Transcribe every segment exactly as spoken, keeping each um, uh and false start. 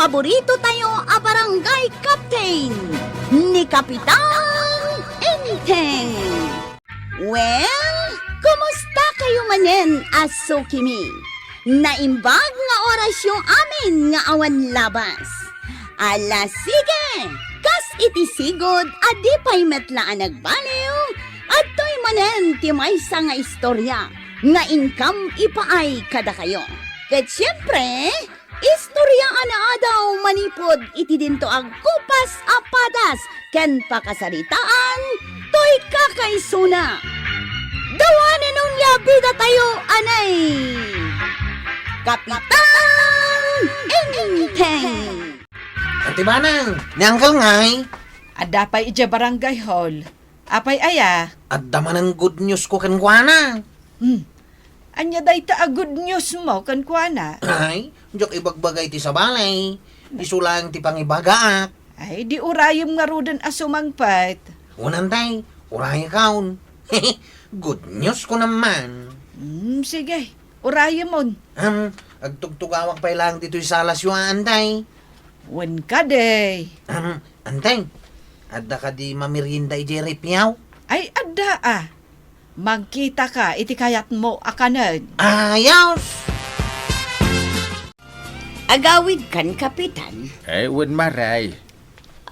paborito tayo a barangay captain, ni Kapitan Enteng. Well, kumusta kayo manen a sukimi? Naimbag nga orasyo amin nga awan labas. Ala, sige! Kas iti sigud a di pay met la a nagbaliw, adtoy manen ti maysa nga istorya nga inkam ipaay kadakayo. Ket siempre, istorya a naadaw manipud iti dinto a gupas a padas ken pakasaritaan toy kakaisuna. Dawanen onia bida tayo, anay! Kapitan Enteng! Anti Manang, ni Uncle ngay? Adda pay idiay barangay hall. Apay aya? Adda manen good news ko kenkuana. Hmm. Ania dayta a good news mo kenkuana? Ay, diak ibagbaga iti sabali. Isu laeng ti pangibagaak. Ay, di urayem ngaruden a sumangpet. Wen, Antay, urayekon. Good news ko naman. Hmm, sige. Urayemon. Am, agtugtugawak pay laeng ditoy salasyo a, Antay. Wen kadi. Am, Antay, adda kadi mamerienda idiay refriaw? Ay, adda a. Mangkitaka iti kayatmo a kanen. Ayos! Agawidkan, Kapitan. Ay, wen, Maray.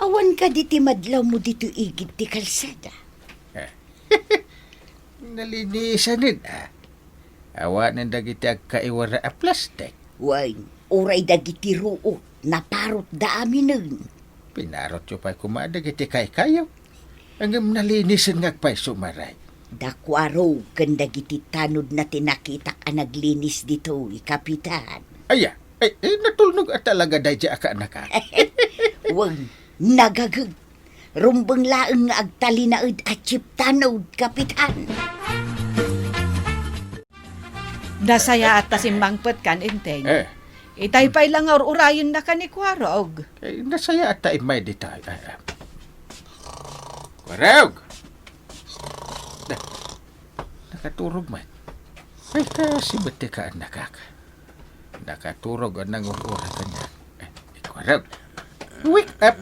Awan kadi ti madlawmo ditoy igid ti kalsada? Eh. Nalinisanen, a. Awanen dagiti agkaiwara a plastik. Wen, uray dagiti ruot, naparotda aminen. Pinarotyo pay koma dagiti kaykayo. Ngem nalinisen nga agpayso, Maray. Da Kuarog ken dagiti tanodna ti nakitak a naglinis ditoy, Kapitan. Aya, ay, ay, natulnog a talaga daydiay a kaanakak. Wen, nagagek. Rumbeng laeng nga agtalinaed a chip tanod, Kapitan. Nasayaat ta simmangpetkan, Enteng. Eh. Itay pay la nga ur-urayennak ni Kuarog. Eh, nasayaat ta immay ditoy. Eh, eh. Kuarog! Na-, nakaturog man. Ay, kasi ba't di ka, anak? Nakaturog a nangur-ura kaniak. Eh, Kuarog. Wake up!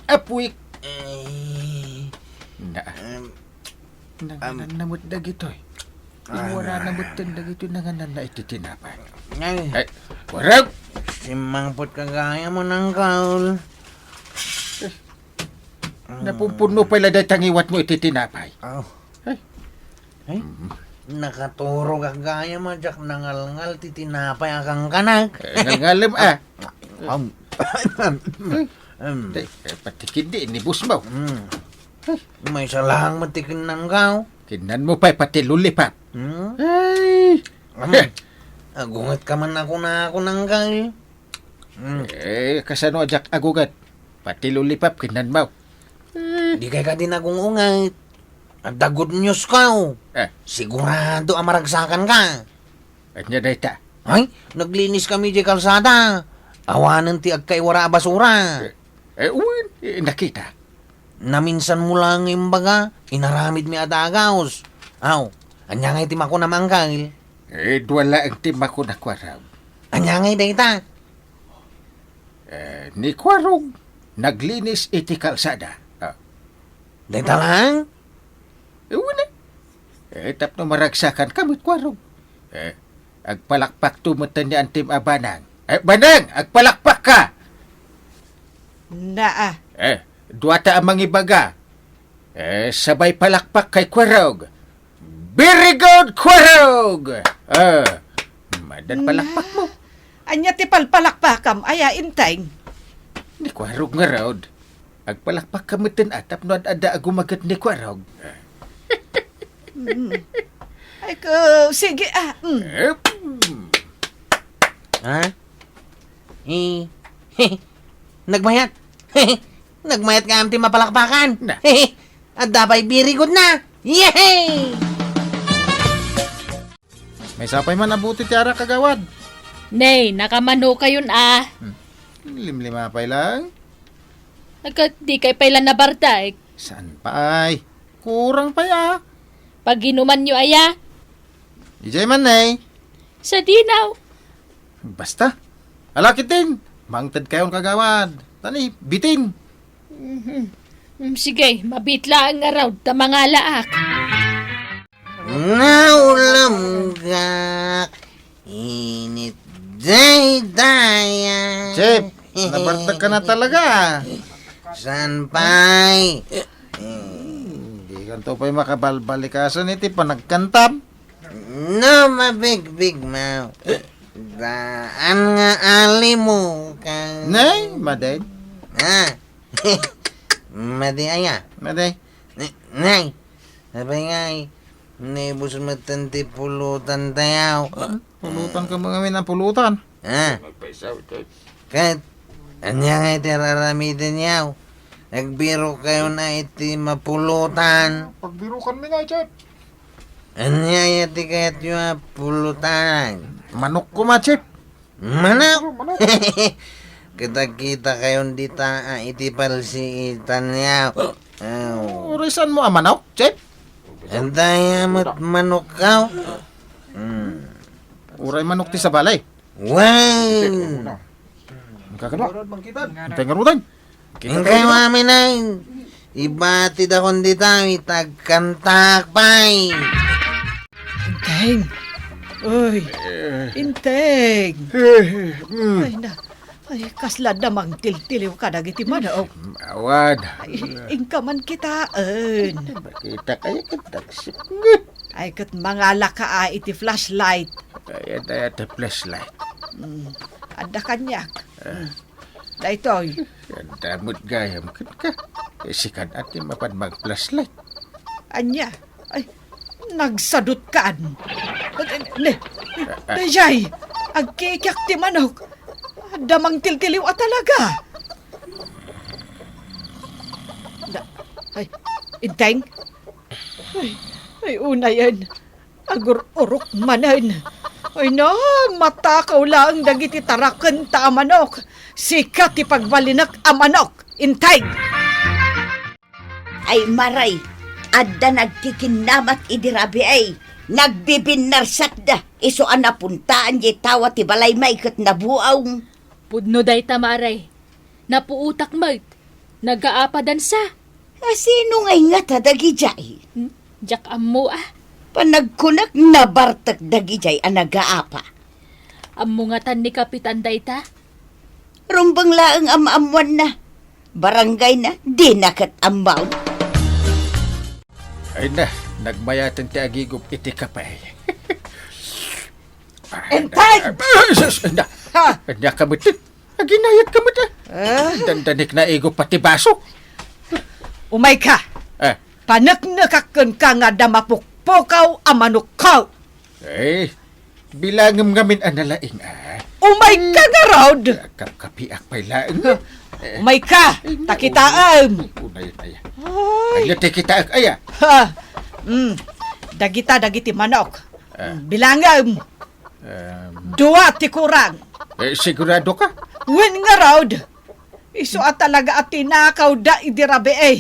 Up, wake! Eh, Na, um, nanganan na met dagitoy. Ah, iwara na met dagitoy nanganan na iti tinapay. Ay. Ay, Kuarog! Simmangpet ka gayam, Uncle. Napumpuno pay la dayta ngiwatmo iti tinapay. Aw. Ay. Ay. Mm. Nakaturogak gayam a diak nangalngal ti tinapay a kankanak. Eh, ngalngalem, a. Am. Am. Te, eh, pati kindi, inibusmo. Mm. Ay. Maysa laeng met ti kinnanko. Kinnanmo pay pati lollipop. Mm. Ay. Am. Agungetka man a kunakon, Uncle. Mm. Eh, kasano a diak agunget? Pati lollipop, kinnanmo. Eh. Dikay kadi nagung-unget. Adda good news ko. Eh. Sigurado a maragsakanka. Ania dayta? Ay, nagliniskami diay kalsada. Awanen ti agkaiwara a basura. Eh, eh, wen, eh, nakita. Naminsanmo laeng nga imbaga, inaramidmi a dagus. Aw, ania ngay ti makunam, Uncle? Eh, dua laeng ti makunak, Kuarog. Ania ngay dayta? Eh, ni Kuarog, naglinis iti kalsada. Ah. Dayta laeng? Eh, wen, eh. Eh, tapno maragsakanka met, Kuarog. Eh, agpalakpakto met ni Antim a Banang. Eh, Banang, agpalakpakka! Naa. Eh, duata a mangibaga. Eh, sabay palakpak kay Kuarog. Very good, Kuarog! Ah, madan palakpakmo. Ania ti palpalakpakam, aya, Enteng? Ni Kuarog ngarud. Agpalakpakka metten a tapno ad-adda a gumaget ni Kuarog. Mm. Ay ko, sige, ah, mm. Eh, mm. Ha? Eh, nagmayat. Nagmayat nga am ti mapalakpakan. Na. Adda pay very good na. Yehey! Maysa pay man a buti ti arak, kagawad. Nay, nakamano kayon a. Hmm. Limlima pay lang. Agka, di kay pay la nabartek. Saan pay? Kurang pay a. Paginuman nyo aya? Ijay man, nay. Sa dinaw. Basta. Ala, kitin. Mangted kayon, kagawad. Tani, bitin. Mhm. Mm, sige, mabit laeng ngarud ta mangalaak. Naulamgak, init daydaya. Chip, nabartek ka na talaga. San pay? Hindi kanto pay makabalbalikasan iti panagkantam. No mabigbigmaw, daan nga alimukan. Nay, maday. Ah, madi aya. Maday. Ni-, nay, apay ngay, naibus metten ti pulutan tayaw. Pulutan ka mga min ang pulutan. Ah, ket, ania ngay ti raramidenyaw? Nagbiro kayo na iti mapulutan. Pagbirukan mi nga, Chef. Ania ya ti kayatyo a pulutan? Manok ko, ma, Chef. Manok? Manok. Kita-kita kayon dita, ah, iti palsiitan niya. Oh. Uray saan mo a manok, Chef? Antaya met manok ka? Hmm. Uray manok ti sabali. Wow! Ang kakadwa. Ang tengarutan. Inkay amin ay, ibatid akon dita, itagkantak pay. Inteng! Uy! Eh. Inteng! Eh, mm. Ay, na. Ay, kasla da mangtiltiliw ka dagiti manok. Awan. Ay, inka man kitaen. Makita kayo ket dagsipnget. Ay, ket mangala ka, ah, iti flashlight. Ay, adda, adda flashlight. Mm. Adda kaniak. Ah. Mm. Daytoy. Damot gayam ket ka. Eh, sikan ati mapan mag-flashlight. Ania? Ay, nagsadutkan. Ne, ne, dayjay, agkikiak ti manok. Adda mangtiltiliw a talaga. Da, ay, Inteng? Ay, ay, unayen. Agur-urok manen. Ay na, matakaw laeng dagiti tarakenta a manok. Sika ti pagbalinek a manok, Inteng! Ay, maray, adda nagkikinnamat idi rabii. Nagbibinnarsakda, isu a napuntaan diay tawa ti balaymi ket nabuong. Pudno dayta, maray. Napuotak met. Nagaapadansa. A, sino ngay ngata dagidiay? Hmm? Diak ammo, a. Panagkunak, nabartek dagidiay a nagaapa. Ammo ngatan ni Kapitan dayta? Rumbeng laeng a maammoanna. Barangayna, dina ket ammo. Ay na, nagmayaten ti agigup iti kape. Inteng! Ah, sus, anda. Ha? Anda ka met. Aginayat ka met, ah. Ah. Dandanik na igo pati baso. Umayka. Ah. Paneknekak kenka nga adda mapukpukaw a manokko. Eh, bilangem ngamin a nalaing, ah. Umayka ngarud. Kapkapiak pay laeng. Eh, umayka, eh, ta kitaem. Unay, unay. Ay. Ania ti kitaek, aya? Ha. Mm. Dagita, dagiti manok. Ah. Mm, bilangem. Em. Dua ti kurang. Eh, sigurado ka? Wen ngarud. Isu a talaga a tinakawda idi rabii.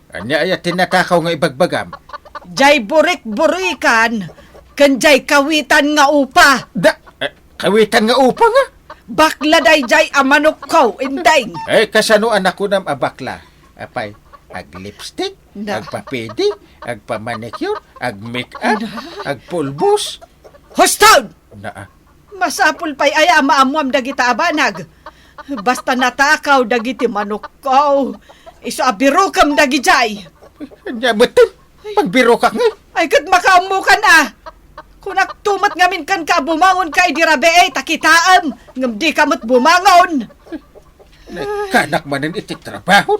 Ania aya ti natakaw nga ibagbagam? Diay burik-burikan ken diay kawitan nga upa. Da, eh, kawitan nga upa nga? Bakla daydiay a manokko, Inteng. Eh, kasano a nakunam a bakla? Apay, aglipstick, na, agpapedi, agpamanicure, agmake-up, na, agpulbos. Huston! Na, ah. Masapul pay aya a maammoam dagita a banag. Basta natakaw dagiti manokko. Isu a birokem dagidiay. Ania met, pagbirokak ngay? Ay, ket makaammokan a. Kunakto met ngamin kenka a bumangonka idi rabii, ta kitaem, ngem dika met bumangon. Nagkanak manen iti trabaho.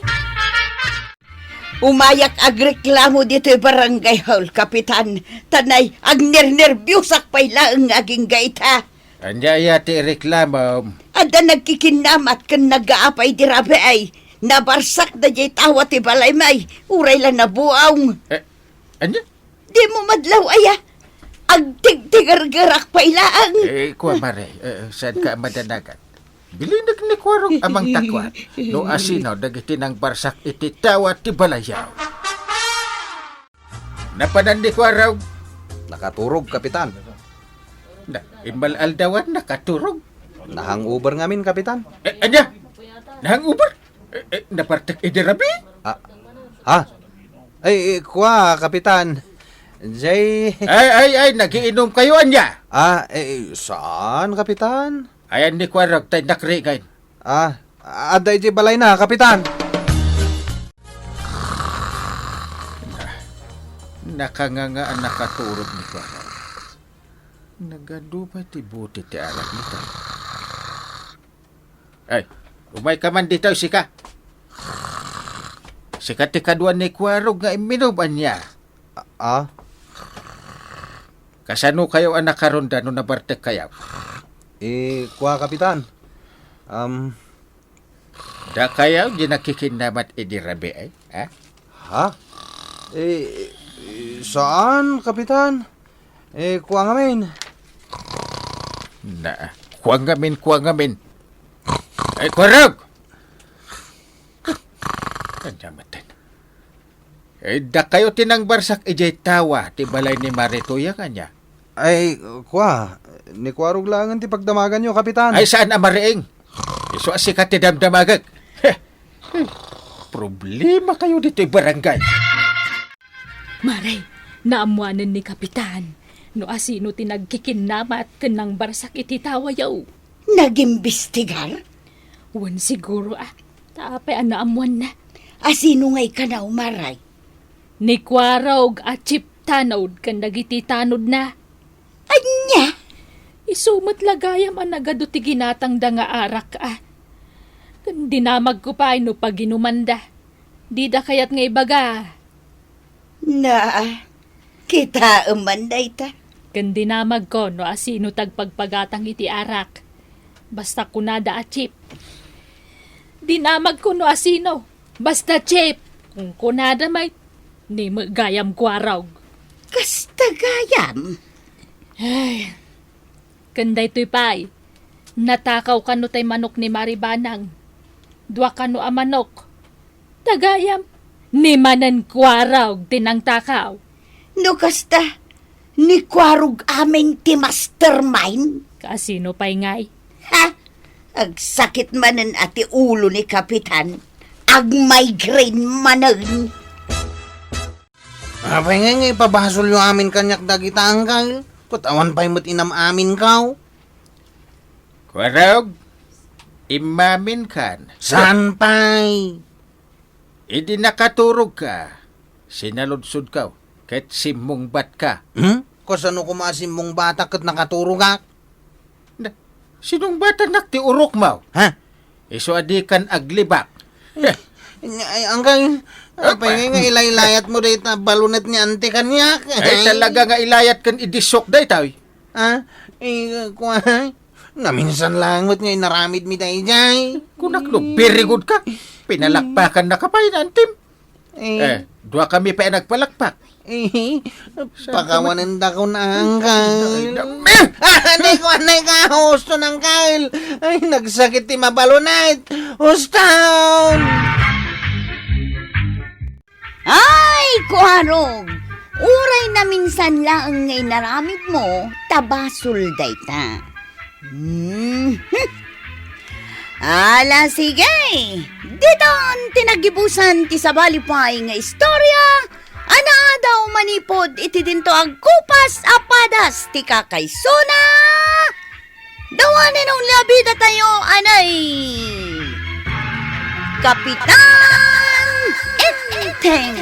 Umayak agreklamo ditoy barangay hall, Kapitan. Ta nay, agnernerbiosak pay laeng nga agingga ita. Ania aya ti ireklamom? Adda nagkikinnamat ken nagaapa idi rabii. Nabarsakda diay tawa ti balaymi, uray la nabuong. Eh, ania? Dimo madlaw aya? Agtigtigargarak pay laeng. Eh, kua, mare, eh, saanka a madanagan? Bilinek ni Kuarog a mangtakuan no asino dagiti nangbarsak iti tawa ti balayaw. Napanan ni Kuarog. Nakaturog, Kapitan. Na, immal-aldawan, nakaturog. Na-hangover ngamin, Kapitan. Eh, ania? Na-hangover? Eh, eh, nabartek idi rabii? Ah, ha? Ay, eh, kua, Kapitan. Jay. Ay, ay, ay, nagiinumkayo, ania? Ah, eh, saan, Kapitan? Ayan ni Kuarog, tay nakringan. Ah, adda idiay balayna, Kapitan. Nakanganga a nakaturog ni Kuarog. Nagadu pay ti buti ti arak dita. Ay, umayka man dita, sika. Sika ti kadua ni Kuarog nga imminum, ania? Ah? Kasanokayo a nakarunda no nabartekkayo? Eh, kua, Kapitan. Um, Dakayo di nakikinnamat idi rabii, ay? Ha? Ha? Eh, eh, saan, Kapitan? Eh, kua ngamin. Na, kua ngamin, kua ngamin. Ay, Kuarog! Kanya matan. Eh, dakayo ti nangbarsak idiay tawa ti balay ni Mari Toya, ania? Ay, kua, ni Kuarog laengen ti pagdamaganyo, Kapitan. Ay, saan a mariing? Isu a sika ti damdamagek. Heh. Problemakayo ditoy barangay. Mare, naammoanen ni Kapitan no asino ti nagkikinnamat ken nangbarsak iti tawayo. Nagimbestigar? Wen, siguro a. Ta apay a naammoanna? Asino ngay kano, Mare? Ni Kuarog a chief tanod ken dagiti tanodna. Ania? Isu met la gayam a nagadu ti ginatangda nga arak a. Ken dinamagko pay no paginumanda. Dida kayat nga ibaga. Na, kitaem man dayta. Ken dinamagko no asino ti agpagpagatang iti arak. Basta kunada a chief. Dinamagko no asino. Basta chief. Kunkunada met, ni met gayam Kuarog. Kasta gayam? Ay, ken daytoy pay, natakaw kano tay manok ni Mari Banang. Dua kano a manok. Ta gayam, ni manen Kuarog ti nangtakaw. No kasta, ni Kuarog amin ti mastermind? Kasino pay ngay? Ha? Agsakit manen a ti ulo ni Kapitan. Agmigraine manen. Apay ngay nga ipabasolyo amin kaniak dagita, Angkel? Ket awan pay met inam-aminkaw. Kuarog, immaminkan. Saan pay? Idi nakaturogka, sinaludsodkaw, ket simmungbatka. Hmm? Kasano koma a simmungbatak ket nakaturogak? Na, sinungbatanak ti urokmo. Ha? Isu a dikan aglibak. Ay, Angkel, apay ngay nga ilaylayatmo dayta balonet ni Auntie kaniak? Ay, talaga nga ilayat ken idisok daytoy. Ha? Eh, kua, naminsan laeng met nga inaramidmi daydiay. Kunak no, very good ka. Pinalakpakannaka pay ni Auntie. Eh. Eh, duakami pay a nagpalakpak. Eh, pakawanendakon, Angkel. Ay, da-, eh! Ah, anay ko, anay ka, huston, Angkel. Ay, nagsakit ti mabalonet. Huston! Ay, Kuarog! Uray naminsan laeng nga inaramidmo, ta basol dayta. Mhm. Ala, sige! Ditan ti nagibusan ti sabali pay nga istorya a naadaw manipud iti dinto agkupas a padas ti kakaisuna. Dawanen unla bidatayo, anay! Kapitan Enteng.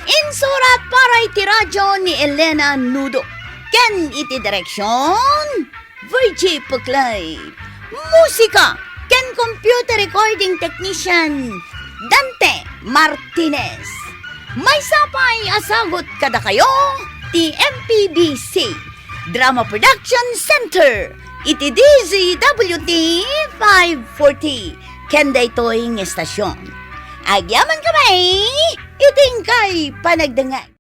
Insurat para iti radyo ni Elena Nudo. Ken iti direksyon, Virgie Puclay. Musika ken computer recording technician, Dante Martinez. Maysa pay a sagut kadakayo ti M P B C Drama Production Center iti D Z W T five forty ken daytoy nga estasyon. Agyamankami iti inkay panagdengngeg.